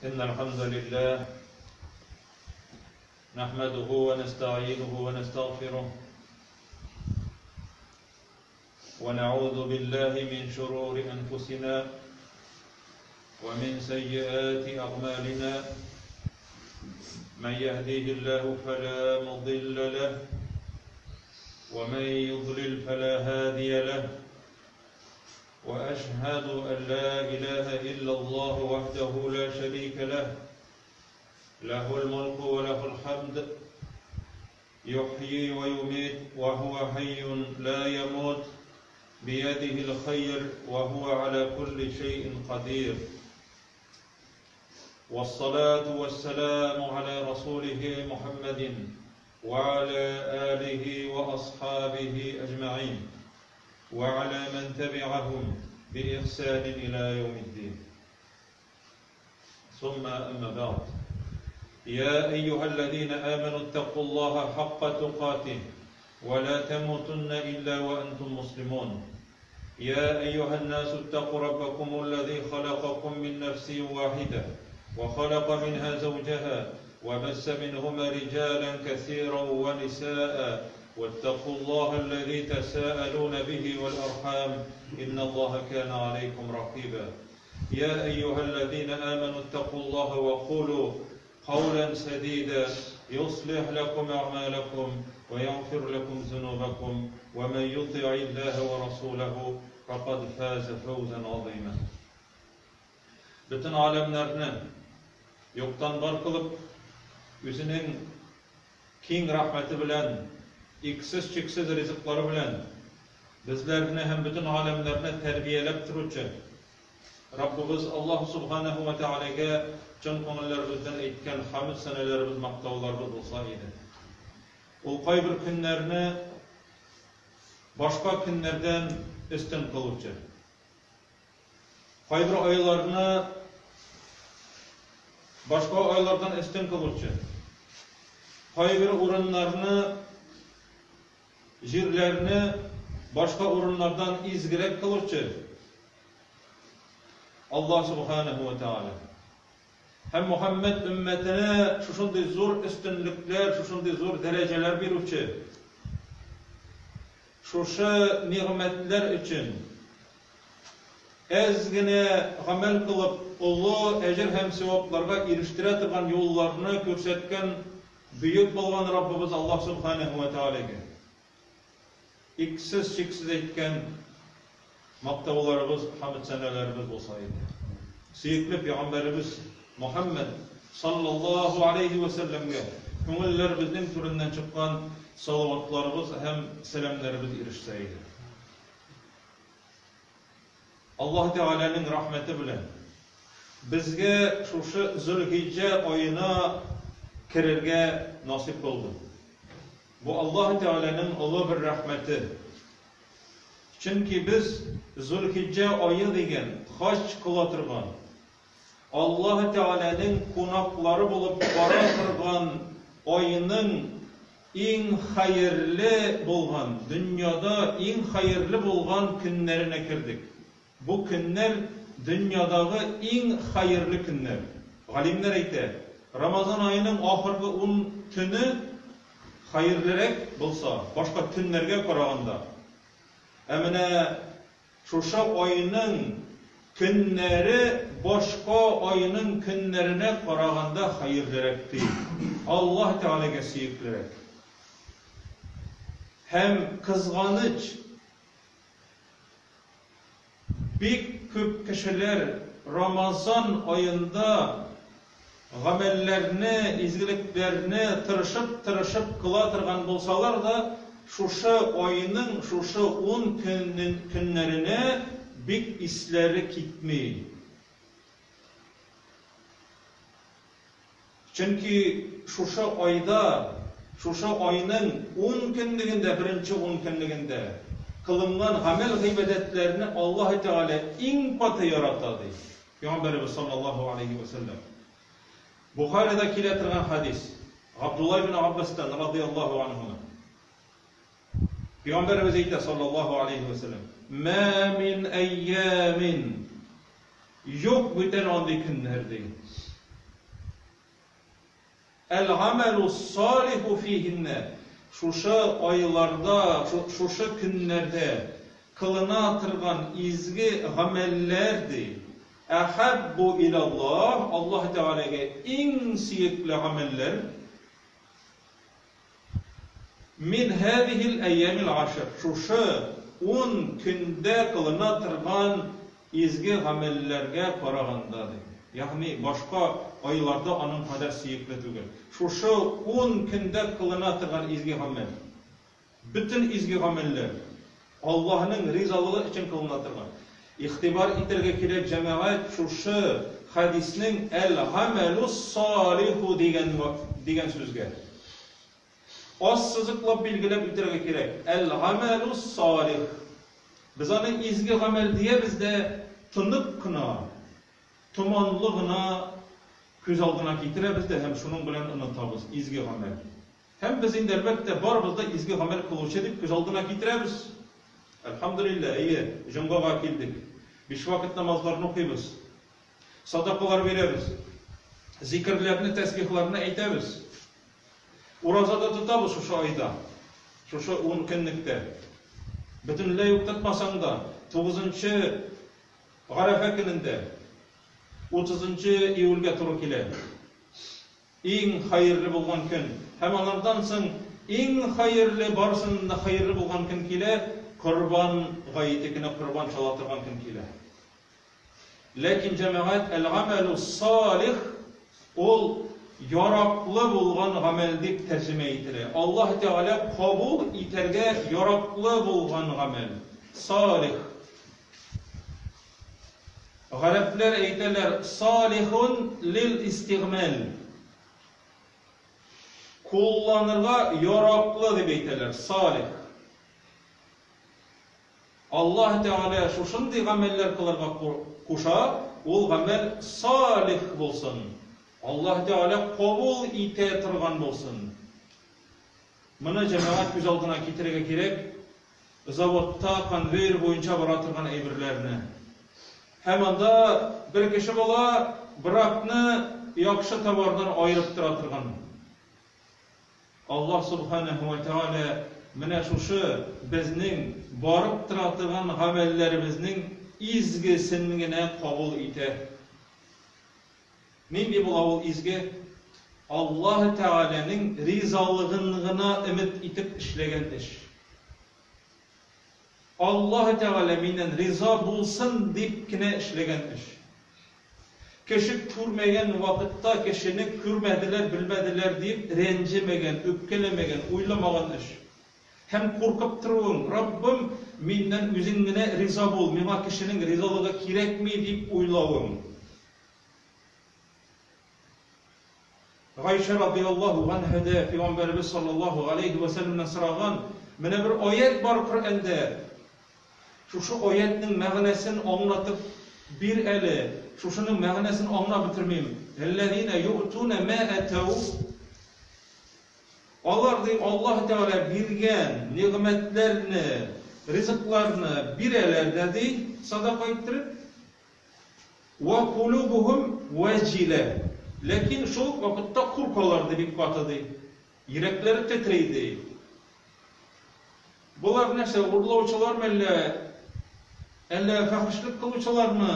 إن الحمد لله نحمده ونستعينه ونستغفره ونعوذ بالله من شرور أنفسنا ومن سيئات أعمالنا من يهديه الله فلا مضل له ومن يضلل فلا هادي له وأشهد أن لا إله إلا الله وحده لا شريك له له الملك وله الحمد يحيي ويميت وهو حي لا يموت بيده الخير وهو على كل شيء قدير والصلاة والسلام على رسوله محمد وعلى آله وأصحابه أجمعين وعلى من تبعهم بإحسان إلى يوم الدين ثم أما بعد يا أيها الذين آمنوا اتقوا الله حق تقاته ولا تموتن إلا وأنتم مسلمون يا أيها الناس اتقوا ربكم الذي خلقكم من نفس واحدة وخلق منها زوجها وبس منهما رجالا كثيرا ونساء واتقوا الله الذي تساءلون به والأرحام إن الله كان عليكم رقيبا يا أيها الذين آمنوا اتقوا الله وقولوا قولا سديدا يصلح لكم أعمالكم ويغفر لكم ذنوبكم ومن يطع الله ورسوله فقد فاز فوزا عظيما Бөтен галәмнәрне юктан бар кылып, үзенең киң рәхмәте белән, иксез-чиксез ризыклары белән безләрне һәм бөтен галәмнәрне тәрбияләп торучы Раббыбыз Аллаһ Субханаһу ва Тәгаләгә чын күңелләребездән әйткән хәмд сәнәләребез, мактауларыбыз булса иде. Ул кайбер көннәрне башка көннәрдән өстен кылучы. Кайбер айларны башка айлардан өстен кылучы. Кайбер урыннарны, җирләрне башка урыннардан изгерәк кылучы. Аллаһ Субханаһу ва Тааля. Һәм Мухаммед өммәтенә шушындый зур өстенлекләр, шушындый зур дәрәҗәләр бирүче, шушы нигъмәтләр өчен әз генә гамәл кылып, олы әҗер һәм савапларга ирештерә торган юлларны күрсәткән бөек булган Раббыбыз Аллаһ Субханаһу ва Тааляга иксез-чиксез әйткән мактауларыбыз, хәмд-сәнәләребез булса иде. Сөекле пәйгамбәребез Мухаммәд саллаллаһу алейһи вә сәлләмгә күңелләребезнең түреннән чыккан салаватларыбыз һәм сәламнәребез ирешсә иде. Аллаһ Тәгаләнең рәхмәте белән безгә шушы Зөлхиҗҗә аена керергә насыйп булды. Бу Аллаһ Тәгаләнең олы бер рәхмәте. Чөнки без Зөлхиҗҗә ае дигән хаҗ кыла торган, Аллаһ Тәгаләнең кунаклары булып бара торган айның иң хәерле булган, дөньяда иң хәерле булган көннәренә кердек. Бу көннәр дөньядагы иң хәерле көннәр. Галимнәр әйтә, Рамазан аеның ахыргы ун төне хәерлерәк булса, башка төннәргә караганда, ә менә шушы айның көннәре башка айның көннәренә караганда хәерлерәк, ди. Аллаһ Тәгаләгә сөеклерәк. Һәм кызганыч, Бик күп кешеләр Рамазан аенда гамәлләрне, изгелекләрне тырышып-тырышып кыла торган булсалар да, шушы айның шушы ун көннәренә бик исләре китми. Чөнки шушы айда, шушы айның ун көнлегендә, беренче ун көнлегендә кылынган гамәл-гыйбадәтләрне Аллаһы Тәгалә иң каты ярата, ди Пәйгамбәребез саллаллаһу алейһи вә сәлләм. Бухарида килә торган хәдис, Габдулла ибн Аббастан радыяллаһу анһума. Пәйгамбәребез әйтә саллаллаһу алейһи вә сәлләм: "Ма мин әйямин" Юк бүтән андый көннәр, ди. Әл-гамәлу салиху фиһиннә, шушы айларда, шушы көннәрдә кылына торган изге гамәлләр, ди, әхәббу иләллаһ, Аллаһ Тәгаләгә иң сөекле гамәлләр, мин һәзиһил әйямил гашр, шушы ун көндә кылына торган изге гамәлләргә караганда, ди. Ягъни башка айларда аның кадәр сөекле түгел. Шушы ун көндә кылына торган изге гамәл. Бөтен изге гамәлләр Аллаһының ризалыгы өчен кылына торган. Игътибар итәргә кирәк, җәмәгать, шушы хәдиснең әл-гамәлү салиху дигән дигән сүзгә. Ассызыклап билгеләп үтәргә кирәк, әл-гамәлү салих. Без аны изге гамәл диябез дә, тонык кына, томанлы гына күз алдына китерәбез дә һәм шуның белән онытабыз, изге гамәл. Һәм без инде, әлбәттә, барыбыз да изге гамәл кылучы дип күз алдына китерәбез. Әлхәмдүлилләһ, әйе, җомгага килдек. Биш вакыт намазларны укыйбыз. Садакалар бирәбез. Зикерләрне, тәсбихларны әйтәбез. Ураза да тотабыз шушы айда, шушы ун көнлектә. Бөтенләй үк тотмасаң да, тугызынчы Гарәфә көнендә, утызынчы июльгә туры килә. Иң хәерле булган көн. Һәм анардан соң иң хәерле, барысыннан да хәерле булган көн килә, Корбан гаете көне, корбан чала торган көн килә. Ләкин, җәмәгать, әл-гамәлү салих ул яраклы булган гамәл дип тәрҗемә ителә. Аллаһ Тәгалә кабул итәргә яраклы булган гамәл. Салих. Гарәпләр әйтәләр, салихун лил истигъмәл. Кулланырга яраклы дип әйтәләр, салих. Аллаһ Тәгалә шушындый гамәлләр кылырга куша, ул гамәл салих булсын, Аллаһ Тәгалә кабул итә торган булсын. Моны җәмәгать күз алдына китерергә кирәк, заводта конвейер буенча бара торган әйберләрне. Һәм анда бер кеше була, бракны яхшы товардан аерып тора торган. Аллаһ Сүбхәнәһү вә Тәгалә менә шушы безнең барып тора торган гамәлләребезнең изгесен генә кабул итә. Нинди була ул изге? Аллаһ Тәгаләнең ризалыгын гына өмет итеп эшләгән эш. Аллаһ Тәгалә миннән риза булсын дип кенә эшләгән эш. Кеше күрмәгән вакытта кешене күрмәделәр, белмәделәр дип рәнҗемәгән, үпкәләмәгән, уйламаган эш. Һәм куркып торуың, Раббым, миннән үзең генә риза бул, миңа кешенең ризалыгы кирәкми дип уйлавың. Гайшә радыяллаһу ганһә дә Пәйгамбәребез саллаллаһу галәйһи вә сәлләмнән сораган, Менә бер аять бар Коръәндә, шушы аятьнең мәгънәсен аңлатып бир әле, шушының мәгънәсен аңлап бетермим. Әлләзинә юътунә мә атәү, Алар, ди, Аллаһ Тәгалә биргән нигъмәтләрне, ризыкларны бирәләр дә, ди, садака иттереп. Вә кулубухум вәҗилә. Ләкин шул ук вакытта куркалар, ди, бик каты, ди. Йөрәкләре тетри, ди. Болар нәрсә, урлаучылар мәллә, әллә фәхешлек кылучылармы,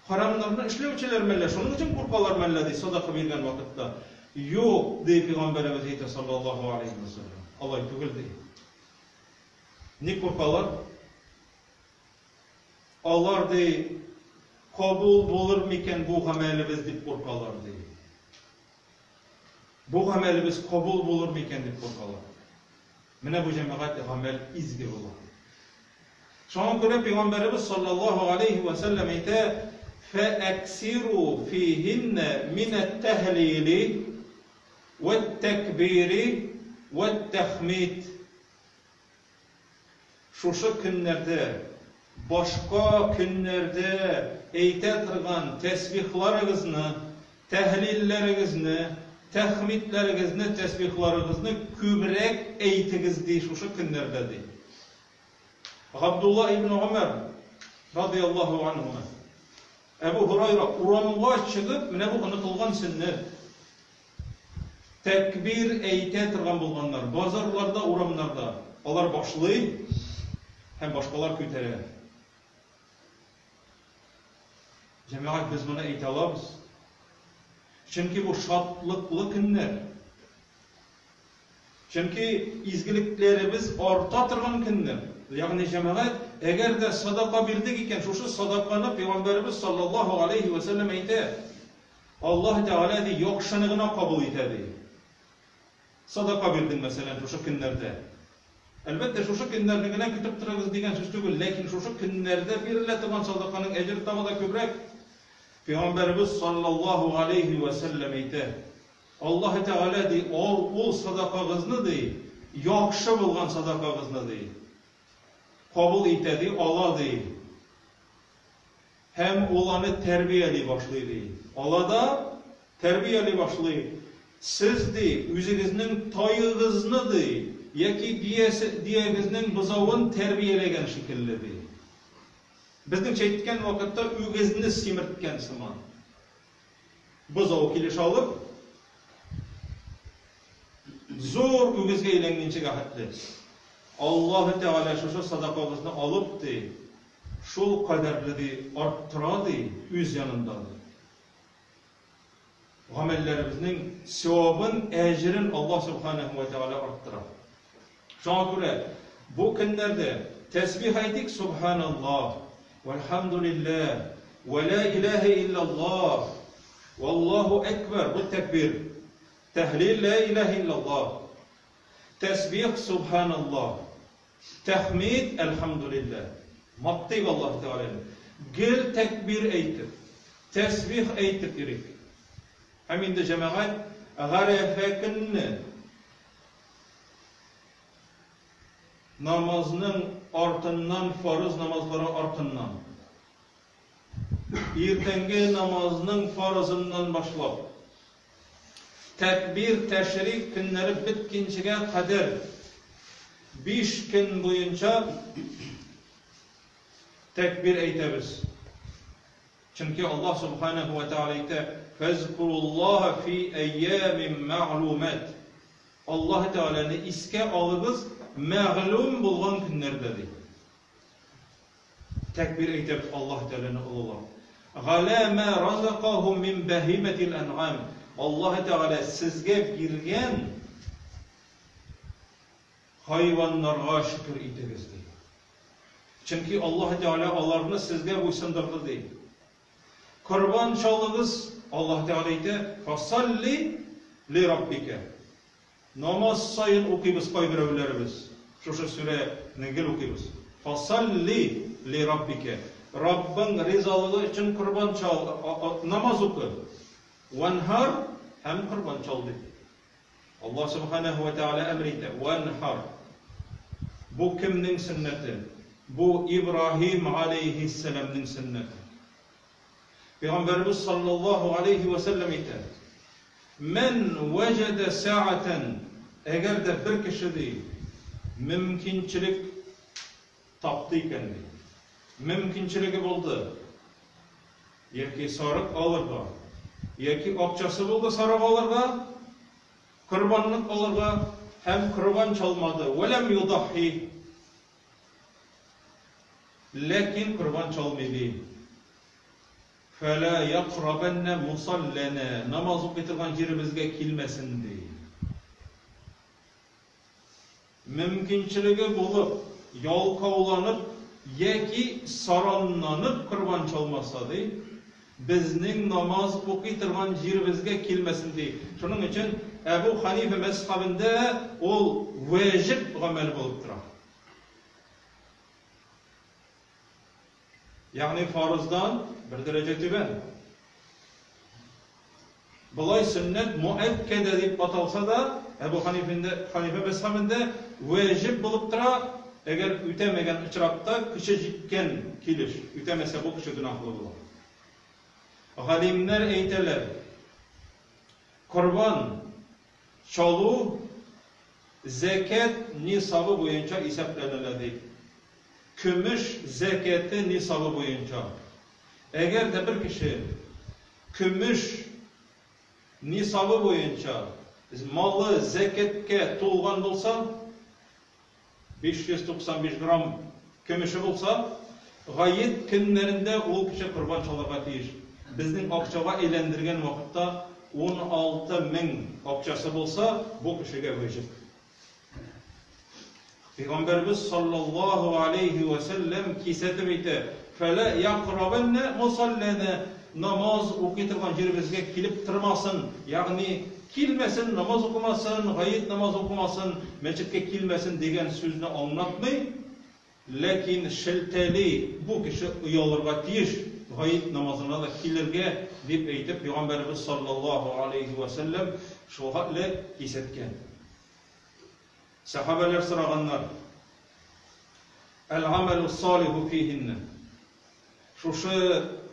харамнарны эшләүчеләр мәллә, шуның өчен куркалар мәллә, ди, садака биргән вакытта. Юк, ди пәйгамбәребез әйтә, саллаллаһу алейһи вә сәлләм. Алай түгел, ди. Ник куркалар? Алар, ди, кабул булыр микән бу гамәлебез дип куркалар, ди. Бу гамәлебез кабул булыр микән дип куркалар. Менә бу җәмәгать гамәл изге була. Шуңа күрә пәйгамбәребез саллаллаһу алейхи ва сәлләм әйтә, "Фәәксиру фиһинна минәт-тәһлили вәт-тәкбири вәт-тәхмид." Шушы көннәрдә, башка көннәрдә әйтә торган тәсбихларыгызны, тәһлилләрегезне, тәхмидләрегезне, тәсбихларыгызны күбрәк әйтегез, ди, шушы көннәрдә, ди. Габдулла ибн Гомәр, радыяллаһу анһума, Әбу Һурайра урамга чыгып, менә бу онытылган сөннәт. Тәкбир әйтә торган булганнар. Базарларда, урамнарда. Алар башлый һәм башкалар күтәрә. Җәмәгать, без моны әйтә алабыз. Чөнки бу шатлыклы көннәр. Чөнки изгелекләребез арта торган көннәр. Ягъни җәмәгать, әгәр дә садака бирдек икән, шушы садаканы пәйгамбәребез саллаллаһу алейһи вә сәлләм әйтә, Аллаһ Тәгалә ди, яхшыны гына кабул итә ди. Садака бирдең, мәсәлән, шушы көннәрдә. Әлбәттә, шушы көннәрне генә көтеп торыгыз дигән сүз түгел, ләкин шушы көннәрдә бирелә торган садаканың әҗере тагы да күбрәк. Пәйгамбәребез саллаллаһу алейһи вә сәлләм әйтә, Аллаһы Тәгалә, ди, ал ул садакагызны, ди, яхшы булган садакагызны, ди, кабул итә, ди, ала, ди. Һәм ул аны тәрбияли башлый, ди. Ала да тәрбияли башлый. Сез, ди, үзегезнең таегызны, ди, яки диясе, диягезнең бозавын тәрбияләгән шикелле, ди. Безнеңчә әйткән вакытта үгезне симерткән сыман. Бозау килеш алып, зур үгезгә әйләнгәнчегә хәтле. Аллаһы Тәгалә шушы садакагызны алып, ди, шул кадәрле, ди, арттыра, ди, үз янында, ди. Гамәлләребезнең савабын, әҗерен Аллаһ Субханаһу ва Тәгалә арттыра. Шуңа күрә бу көннәрдә тәсбих әйтик, Субханаллаһ, вәлхәмдулилләһ, вә лә иләһә илляллаһ, валлаһу әкбәр, бу тәкбир. Тәһлил лә иләһә илляллаһ. Тәсбих Субханаллаһ. Тәхмид әлхәмдулилләһ. Мактыйк Аллаһ Тәгаләне. Гел тәкбир әйтеп, тәсбих әйтеп йөрик. Һәм инде җәмәгать Гарәфә көнне намазның артыннан, фарыз намазлары артыннан, иртәнге намазның фарызыннан башлап, тәкбир, тәшрик көннәре беткенчегә кадәр 5 көн буенча тәкбир әйтәбез. Чөнки Аллаһ Субханаһу ва Тааля әйтә, Фәзкуруллаһа фи әйямин мәгълүмат. Аллаһ Тәгаләне искә алыгыз мәгълүм булган көннәрдә, ди. Тәкбир әйтәбез Аллаһ Тәгаләне олылап. Галә мә разакахум мин бәһимәтил ән'ам. Аллаһ Тәгалә сезгә биргән хайваннарга шөкер итегез, ди. Чөнки Аллаһ Тәгалә аларны сезгә буйсындырды, ди. Корбан чалыгыз, Аллаһ Тәгалә әйтә, Фасалли ли раббика. Намаз саен укыйбыз кайберәүләребез. Шушы сүрәне гел укыйбыз. Фасалли ли раббика. Раббың ризалыгы өчен корбан чал, намаз укы. Ванһар һәм корбан чал дип. Аллаһ Субханаһу ва Тәгалә әмер итә, Ванһар. Бу кемнең сөннәте? Бу Ибраһим алейһиссәламнең сөннәте. Пәйгамбәребез саллаллаһу алейһи ва сәлләм әйтә, Мән вәҗәдә сәгатән, әгәр дә бер кеше ди, мөмкинчелек тапты икән ди, мөмкинчелеге булды, Яки сарык алырга, яки акчасы булды сарык алырга, корбанлык алырга һәм корбан чалмады. Вәләм юдахи. Ләкин корбан чалмый ди. Фәлә якрабәннә мусалләнә. Намаз укый торган җиребезгә килмәсен ди. Мөмкинчелеге булып, ялкауланып яки саранланып корбан чалмаса, ди, безнең намаз укый торган җиребезгә килмәсен, ди. Шуның өчен Әбү Хәнифә мәзһәбендә ул вәҗиб гамәл булып тора. Ягъни фарыздан бер дәрәҗә түбән. Болай сөннәт муәккәдә дип аталса да, Әбү Ханифендә, Ханифә мәзһәбендә вәҗиб булып тора, әгәр үтәмәгән очракта көче җиткән килеш үтәмәсә, бу кеше гөнаһлы була. Галимнәр әйтәләр, корбан чалу зәкят нисабы буенча исәпләнелә дип. Көмеш зәкяте нисабы буенча. Әгәр дә бер кеше көмеш нисабы буенча Малы зәкяткә тулган булса, 595 грамм көмеше булса, гает көннәрендә ул кеше корбан чалырга тиеш. Безнең акчага әйләндергән вакытта 16 мең акчасы булса, бу кешегә вәҗиб. Пәйгамбәрбез саллаллаһу алейһи вә сәлләм кисәтеп әйтә, Фәлә якрабәннә мусалләнә, намаз укый торган җиребезгә килеп тормасын, ягъни килмәсен, намаз укымасын, гает намазы укымасын, мәчеткә килмәсен дигән сүзне аңлатмый, ләкин шелтәли, бу кеше оялырга тиеш, гает намазына да килергә, дип әйтеп, Пәйгамбәребез саллаллаһу алейһи вә сәлләм шул хәтле кисәткән. Сәхабәләр сораганнар, Әл-гамәлү салиху фиһиннә. Шушы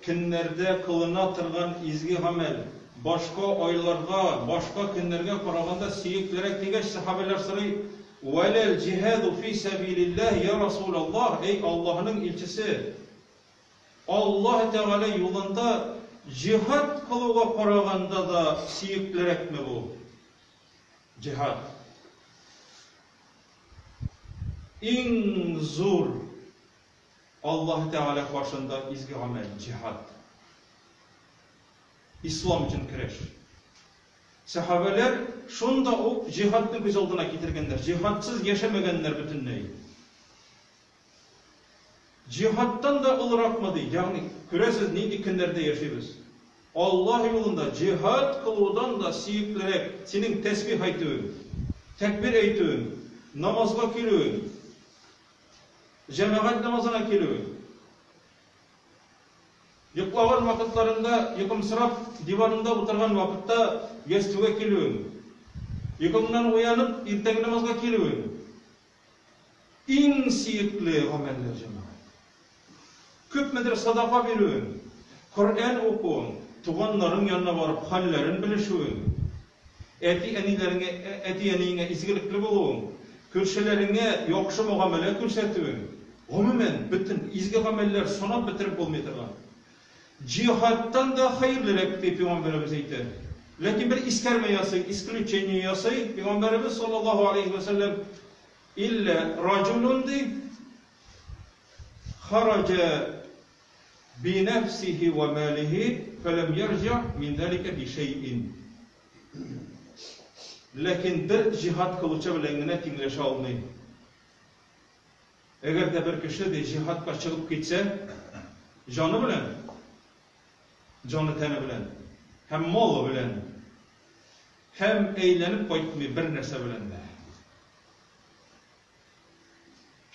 көннәрдә кылына торган изге гамәл, башка айларга, башка көннәргә караганда сөеклерәк дигәч, сәхабәләр сорый, Вәләл җиһаду фи сәбилилләһ, я Расулаллаһ, әй Аллаһның илчесе, Аллаһ Тәгалә юлында җиһад кылуга караганда да сөеклерәкме бу? Җиһад. Иң зур Аллаһ Тәгалә каршында изге гамәл, җиһад. Ислам өчен көрәш. Сәхабәләр шунда ук җиһадны күз алдына китергәннәр. Җиһадсыз яшәмәгәннәр бөтенләй. Җиһадтан да олыракмы, ди? Ягъни, күрәсез, нинди көннәрдә яшибез. Аллаһ юлында җиһад кылудан да сөеклерәк синең тәсбих әйтүең, тәкбир әйтүең, намазга килүең, җәмәгать намазына килүең. Йоклаган вакытларыңда, йокымсырап диваныңда утырган вакытта ястүгә килүең, йокыңнан уянып, иртәнге намазга килүең. Иң сөекле гамәлләр, җәмәгать. Күпмедер садака бирүең, Коръән укуың, туганнарың янына барып хәлләрен белешүең, әти-әниләреңә, әти-әниеңә изгелекле булуың, күршеләреңә яхшы мөгамәлә күрсәтүең, гомумән, бөтен изге гамәлләр санап бетереп булмый торган. Җиһадтан да хәерлерәк, дип пәйгамбәребез әйтә. Ләкин бер искәрмә ясый, исключение ясый, пәйгамбәребез саллаллаһу алейһи вә сәлләм, Илля раҗулун, ди, хараҗа би нәфсихи вә малихи фәләм ярҗа мин залика би шәйин. Ләкин бер җиһад кылучы белән генә тиңләшә алмый. Әгәр дә бер кеше, ди, җиһадка чыгып китсә, җаны белән, җаны-тәне белән һәм малы белән, һәм әйләнеп кайтмый бер нәрсә белән дә,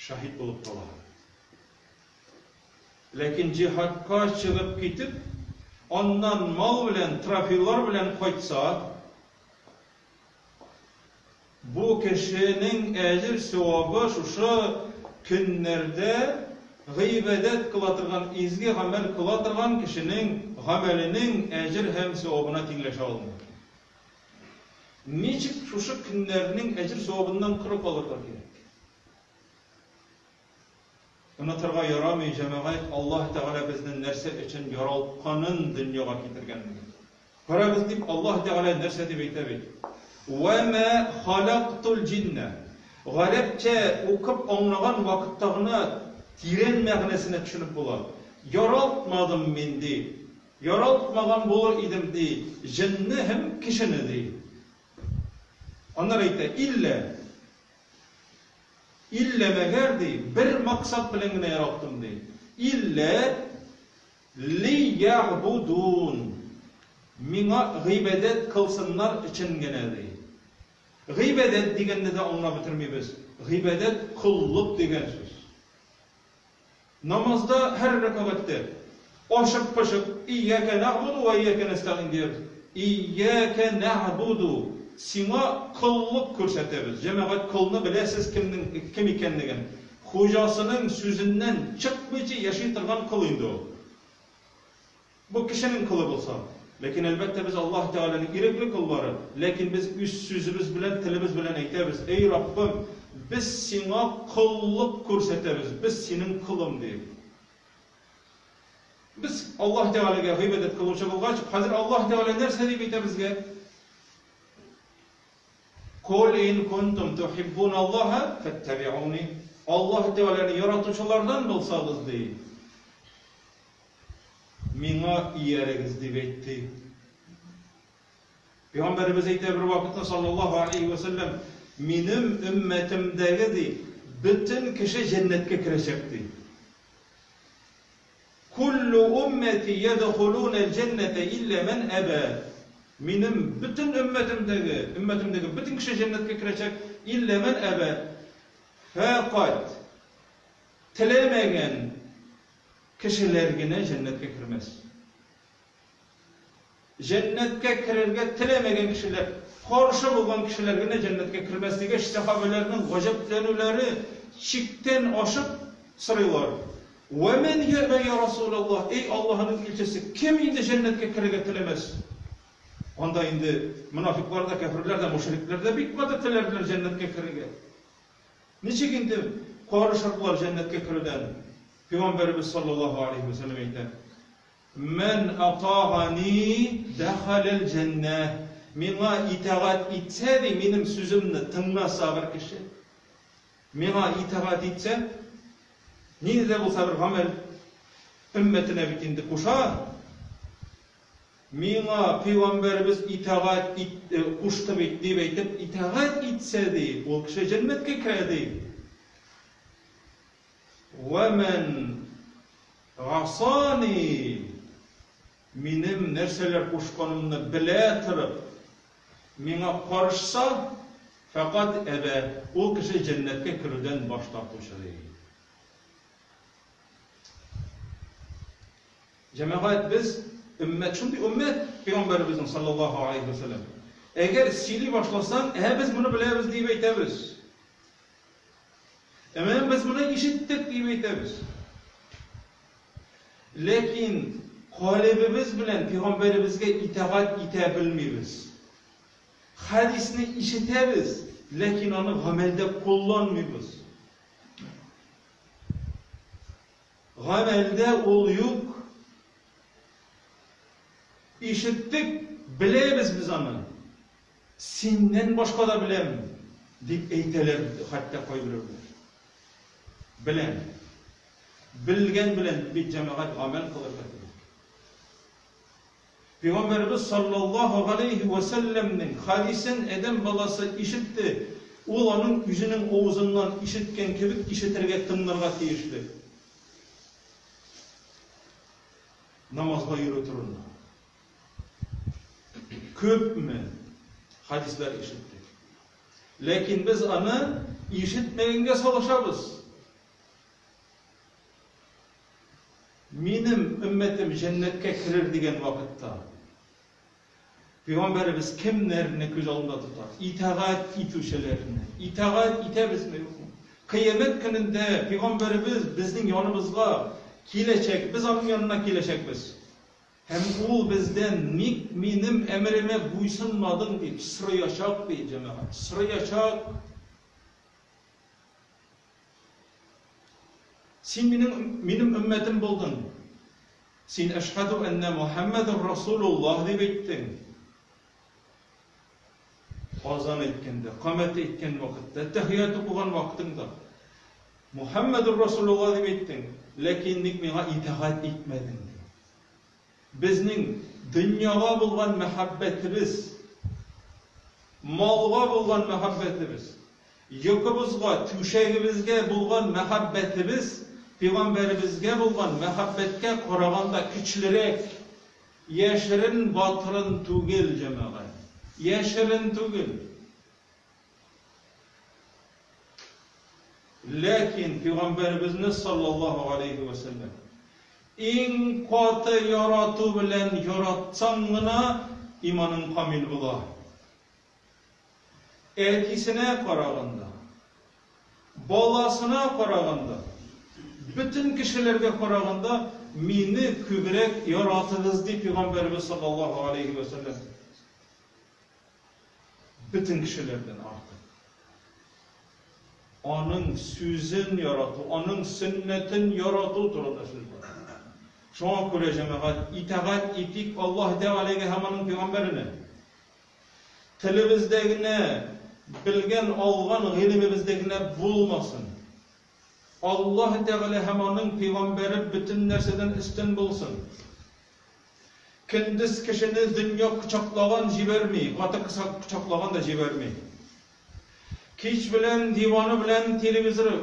шаһит булып кала. Ләкин җиһадка чыгып китеп, аннан мал белән, трофейлар белән кайтса, Бу кешенең әҗер-савабы шушы көннәрдә гыйбадәт кыла торган, изге гамәл кыла торган кешенең гамәленең әҗер һәм савабына тиңләшә алмый. Ничек шушы көннәрнең әҗер-савабыннан коры калырга кирәк? Онытырга ярамый, җәмәгать, Аллаһ Тәгалә безне нәрсә өчен яралтканын, дөньяга китергәнлеген. Карагыз дип, Аллаһ Тәгалә нәрсә дип әйтә бит? Вә мә халактул җиннә. Гарәпчә укып аңлаган вакытта гына тирән мәгънәсенә төшенеп була. Яралтмадым мин, ди. Яралтмаган булыр идем, ди, җенне һәм кешене, ди. Аннары әйтә, иллә. Иллә мәгәр, ди, бер максат белән генә яраттым, ди. Иллә лиягъбудун. Миңа гыйбадәт кылсыннар өчен генә, ди. Гыйбадәт дигәнне дә аңлап бетермибез. Гыйбадәт коллык дигән сүз. Намазда һәр рәкәгатьтә ашык-пошык Ияка нәгъбуду вә ияка нәстәгыйн диябез. Ияка нәгъбуду, сиңа коллык күрсәтәбез. Җәмәгать, колны беләсез кемнең кем икәнлеген. Хуҗасының сүзеннән чыкмыйча яши торган кол инде ул. Бу кешенең колы булса. Ләкин, әлбәттә, без Аллаһ Тәгаләнең ирекле коллары, ләкин без үз сүзебез белән, телебез белән әйтәбез, Әй Раббым, без Сиңа коллык күрсәтәбез, без Синең колың, диеп. Без Аллаһ Тәгаләгә гыйбадәт кылучы булгач, хәзер Аллаһ Тәгалә нәрсә дип әйтә безгә? Кул ин кунтум тухиббуналлаһа фәттәбиуни. Аллаһ Тәгаләне яратучылардан булсагыз, ди, миңа иярегез, дип әйтте. Пәйгамбәребез әйтә бер вакытны саллаллаһу алейһи вә сәлләм, минем өммәтемдәге, ди, бөтен кеше җәннәткә керәчәк, ди. Куллу уммәти ядхулунәл җәннәтә илля мән әбә. Минем бөтен өммәтемдәге, өммәтемдәге бөтен кеше җәннәткә керәчәк, илля мән әбә. Фәкать теләмәгән кешеләр генә җәннәткә кермәс. Җәннәткә керергә теләмәгән кешеләр, каршы булган кешеләр генә җәннәткә кермәс дигәч, сәхабәләрнең гаҗәпләнүләре чиктән ашып сорыйлар, Вә мән я'бә я Расулаллаһ, эй Аллаһының илчесе, кем инде җәннәткә керергә теләмәс? Анда инде монафиклар да, кәферләр дә, мөшрикләр дә бик каты теләрләр җәннәткә керергә. Ничек инде карышырлар җәннәткә керүдән? Пәйгамбәребез саллаллаһу алейһи вә сәлләм әйтә, Мән атагани дәхаләл җәннә. Миңа итагать итсә, ди, минем сүземне тыңласа бер кеше, миңа итагать итсә, нинди дә булса бер гамәл өммәтенә бит инде куша, миңа пәйгамбәребез итагать ит, э, кушты бит дип әйтеп, итагать итсә, ди, ул кеше җәннәткә керә, ди. Вә мән Гасани, минем нәрсәләр кушканымны белә торып, миңа карышса, фәкать әбә, ул кеше җәннәткә керүдән баш тартучы, ди. Җәмәгать, без өммәт, шундый өммәт пәйгамбәребезнең саллаллаһу алейһи ва сәлләм. Әгәр сөйли башласаң, ә без моны беләбез диеп әйтәбез. Ә менә без моны ишеттек дип әйтәбез. Ләкин калебебез белән пәйгамбәребезгә итагать итә белмибез. Хәдисне ишетәбез, ләкин аны гамәлдә кулланмыйбыз. Гамәлдә ул юк. Ишеттек, беләбез без аны. Синнән башка да беләм, дип әйтәләр хәтта кайберәүләр. Беләм. Белгән белән бит җәмәгать гамәл кылырга кирәк. Пәйгамбәребез саллаллаһу галәйһи вә сәлләмнең хәдисен адәм баласы ишетте, ул аның үзенең авызыннан ишеткән кебек ишетергә, тыңларга тиешле. Намазга йөрү турында. Күпме хадислар ишеттек. Ләкин без аны ишетмәгәнгә салышабыз. Минем өммәтем җәннәткә керер дигән вакытта Пәйгамбәребез кемнәрне күз алдында тота? Итагать итүчеләрне. Итагать итәбезме, юкмы? Кыямәт көнендә пәйгамбәребез безнең яныбызга киләчәк, без аның янына киләчәкбез. Һәм ул бездән, Ник минем әмеремә буйсынмадың? дип сораячак, ди, җәмәгать, сораячак. Син минем, минем өммәтем булдың. Син әшһәду әннә Мухәммәдер Расулуллаһ дип әйттең. Азан әйткәндә, камәт әйткән вакытта, тәхият укыган вакытыңда Мухәммәдер Расулуллаһ дип әйттең, ләкин ник миңа итагать итмәдең? Ди. Безнең дөньяга булган мәхәббәтебез, малга булган мәхәббәтебез, йокыбызга, түшәгебезгә булган мәхәббәтебез пәйгамбәребезгә булган мәхәббәткә караганда көчлерәк. Яшерен батырын түгел, җәмәгать. Яшерен түгел. Ләкин пәйгамбәребезне саллаллаһу алейһи вә сәлләм иң каты ярату белән яратсаң гына иманың камил була. Әтисенә караганда, баласына караганда, бөтен кешеләргә караганда мине күбрәк яратыгыз ди пәйгамбәребез саллаллаһу алейһи вә сәлләм. Бөтен кешеләрдән артык. Аның сүзен ярату, аның сөннәтен ярату турында сүз бара. Шуңа күрә, җәмәгать, итагать итик Аллаһ Тәгаләгә һәм аның пәйгамбәренә. Телебездә генә Белгән, алган гыйлемебездә генә булмасын. Аллаһ Тәгалә һәм аның пәйгамбәре бөтен нәрсәдән өстен булсын. Көндез кешене дөнья кочаклаган җибәрми, каты кочаклаган да җибәрми. Кич белән диваны белән телевизоры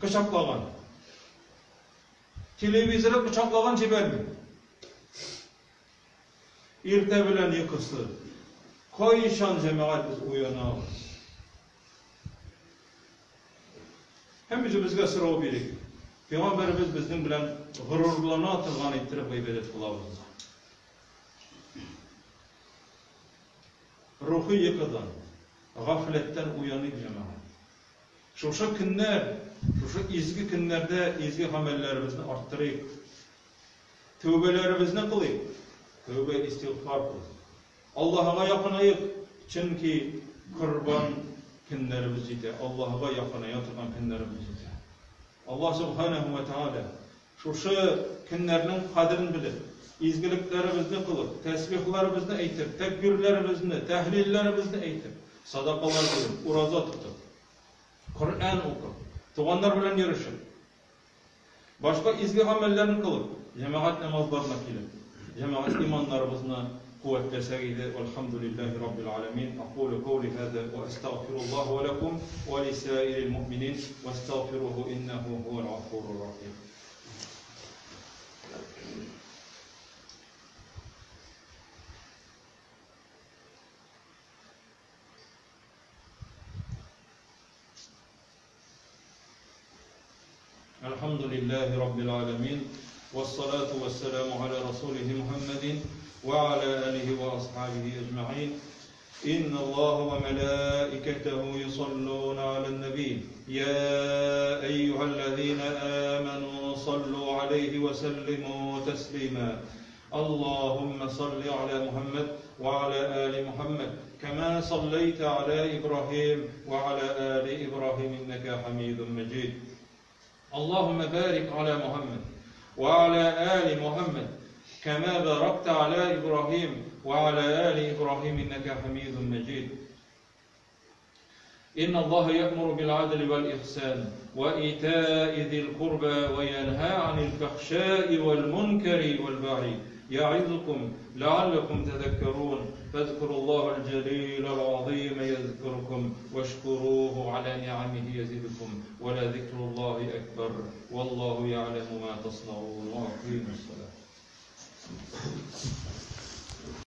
кочаклаган. Телевизоры кочаклаган җибәрми. Иртә белән йокысы. Кайчан, җәмәгать, без уянабыз? Һәм үзебезгә сорау бирик. Пәйгамбәребез безнең белән горурлана торган иттереп гыйбадәт кылабызмы? Рухи йокыдан, гафләттән уяныйк, җәмәгать. Шушы көннәр, шушы изге көннәрдә изге гамәлләребезне арттырыйк. Тәүбәләребезне кылыйк. Тәүбә истигъфар кылыйк. Аллаһыга якынаек, чөнки корбан көннәребез җитә, Аллаһыга якыная торган көннәребез җитә. Аллаһ Субханаһу ва Тааля шушы көннәрнең кадерен белеп, изгелекләребезне кылып, тәсбихларыбызны әйтеп, тәкбирләребезне, тәһлилләребезне әйтеп, садакалар биреп, ураза тотып, Коръән укып, туганнар белән йөрешеп, Башка изге гамәлләрне кылып, җәмәгать намазларына килеп, җәмәгать иманнарыбызны куәтләсәк иде. Вәлхәмдүлилләһи раббил галәмин. Акулу каули һаза ва әстәгъфируллаһ ва ләкум ва лисаирил муъминин вәстәгъфируһу иннәһу һуәл гафурур рахим. الحمد لله رب العالمين والصلاة والسلام على رسوله محمد وعلى آله وأصحابه أجمعين إن الله وملائكته يصلون على النبي يا أيها الذين آمنوا صلوا عليه وسلموا تسليما اللهم صل على محمد وعلى آل محمد كما صليت على إبراهيم وعلى آل إبراهيم إنك حميد مجيد اللهم بارك على محمد وعلى آل محمد كما باركت على إبراهيم وعلى آل إبراهيم إنك حميد مجيد إن الله يأمر بالعدل والإحسان وإيتاء ذي القربى وينهى عن الفحشاء والمنكر والبغي يعظكم لعلكم تذكرون فاذكروا الله الجليل العظيم يذكركم واشكروه على نعمه يزدكم ولذكر الله أكبر والله يعلم ما تصنعون وأقيموا الصلاة.